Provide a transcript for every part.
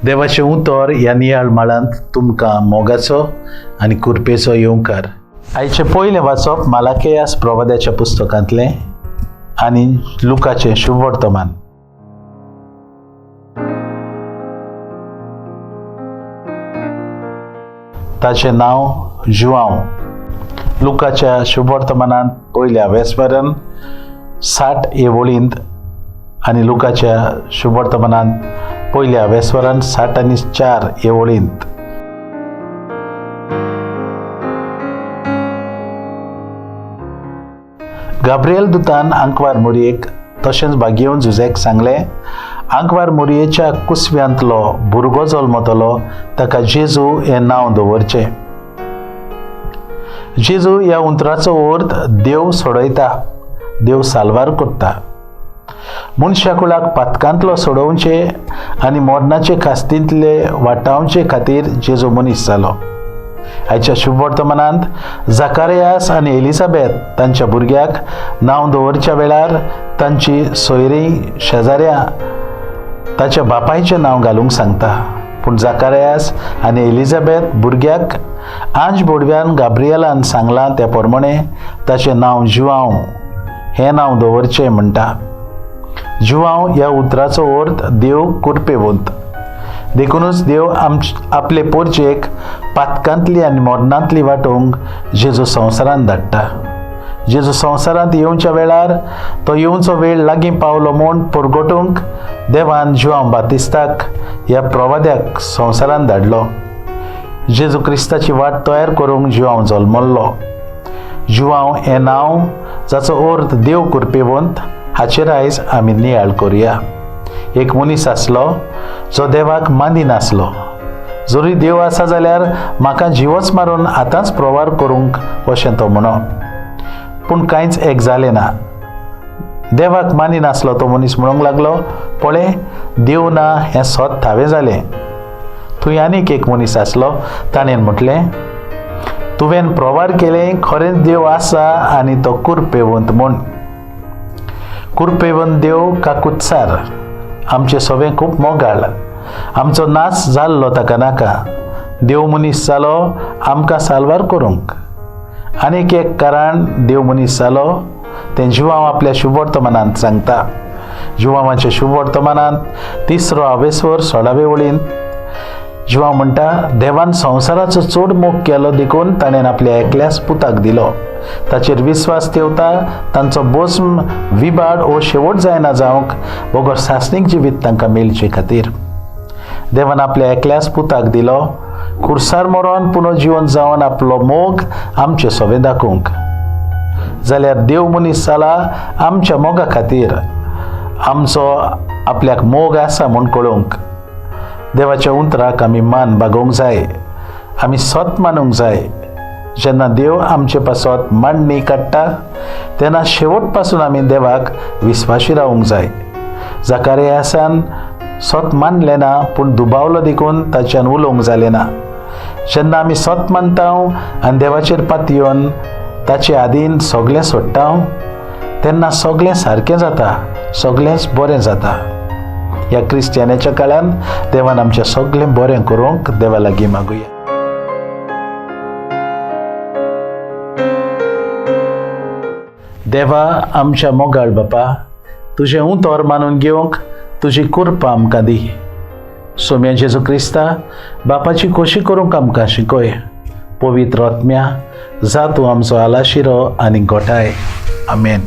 देवाचें उतर ह्या नियाळ माळांत तुमकां मोगाचो आनी कुरपेचो येवकार. आयचें पयलें वाचप मालाकेयास प्रवाद्याच्या पुस्तकांतलें आनी लुकाचें शुभवर्तमान. ताचें नांव जुआंव. लुकाच्या शुभवर्तमानांत पयल्या वेस्वरन 60 हे वळींत आनी लुकाच्या शुभवर्तमानांत पयल्या वेस्वरान 60 आनी 4 हे वळींत. गाब्रियल दुतान आंकवार मोरयेक तशेंच भागेवन जुझेक सांगलें, आंकवार मोरयेच्या कुसव्यांतलो भुरगो जल्मतलो, ताका जेजू हें नांव दवरचें. जेजू ह्या उतराचो अर्थ देव सोडयता, देव साल्वार करता. मनशा कुळाक पातकांतलो सोडोवचे आनी मरणाचे खास्तींतले वाटावचे खातीर जेजू मनीस जालो. आयच्या शुभवर्तमानांत जाकारियास आनी एलिझाबेथ तांच्या भुरग्याक नांव दवरच्या वेळार तांची सोयरीं शेजाऱ्यां ताच्या बापायचें नांव घालूंक सांगता. पूण जाकारियास आनी एलिझाबेथ भुरग्याक आंज बोडव्यान गाब्रियलान सांगलां त्या प्रमाणे ताचें नांव जुआंव हें नांव दवरचें म्हणटा. जुआंव ह्या उतराचो अर्थ देव कुरपेवंत. देखुनूच देव आपले पोरचेक पातकांतली आनी मरणांतली वाटोवंक जेजू संवसारांत धाडटा. जेजू संवसारांत येवच्या वेळार तो येवचो वेळ लागीं पावलो म्हूण परगटूंक देवान जुआंव बातिस्ताक ह्या प्रवाद्याक संवसारांत धाडलो. जेजू क्रिस्ताची वाट तयार करूंक जुआंव जल्मल्लो. जुआंव हें नांव जाचो अर्थ देव कुरपेवंत, हाचेर आयज आमी नियाळ करुया. एक मनीस आसलो जो देवाक मानिनासलो. जरी देव आसा जाल्यार म्हाका जिवोच मारून आतांच प्रवार करूंक अशें तो म्हणो. पूण कांयच एक जालें ना. देवाक मानिनासलो तो मनीस म्हणूंक लागलो, पळय देव ना हें सत थावें जालें. थंय आनीक एक मनीस आसलो, ताणें म्हटलें, तुवें प्रवार केलें, खरेंच देव आसा आनी तो कुरपेवंत म्हूण. कुरपेवंत देव काकुत्सार, आमचें सगळें खूब मोगाळ, आमचो नाच जाल्लो ताका नाका. देव मनीस जालो आमकां साल्वार करूंक. आनीक एक कारण देव मनीस जालो तें जुआंव आपल्या शुभवर्तमानांत सांगता. जुआंवाच्या शुभवर्तमानांत 3रो आवेस्वर 16वे वळींत जुआंव म्हणटा, देवान संवसाराचो चड मोग केलो देखून ताणें आपल्या एकल्याच पुताक दिलो. ताचेर विस्वास ठेवता तांचो बोस्म विबाड ओ शेवट जायना जावंक बगर सासणीक जिवीत तांकां मेळचे खातीर. देवान आपल्या एकल्याच पुताक दिलो खुर्सार मरोन पुनः जिवन जावन आपलो मोग आमचे सोबे दाखोवंक. जाल्यार देव मनीस जाला आमच्या मोगा खातीर, आमचो आपल्याक मोग आसा म्हूण कळोवंक. देवाच्या उतराक आमी मान बागोवंक जाय, आमी सत मानूंक जाय. जेन्ना देव आमचे पासत मांडणी काडटा तेन्ना शेवट पासून आमी देवाक विस्वाशी रावूंक जाय. जाकारियासान सत मानलें ना, पूण दुबावलो देखून ताच्यान उलोवंक जालें ना. जेन्ना आमी सत मानता आनी देवाचेर पातयेवन ताचे आदीन सगळें सोडटा तेन्ना सगळें सारकें जाता, सगळेंच बरें जाता. ह्या क्रिस्तियानाच्या काळान देवान आमचें सगळें बरें करूंक देवा लागीं मागुया. देवा आमच्या मोगाळ बापा, तुजें उतर मानून घेवंक तुजी कृपा आमकां दी. सोम्या जेजू क्रिस्ता बापाची खोशी करूंक आमकां शिकय. पवित्र आत्म्या जा तूं आमचो आलाशिरो आनी गोठाय. आमेन.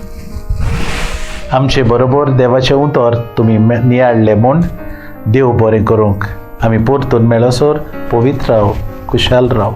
आमचे बरोबर देवाचें उतर तुमी नियाळ्ळें म्हूण देव बरें करूंक. आमी परतून मेळसर पवित्र राव, खुशाल राव.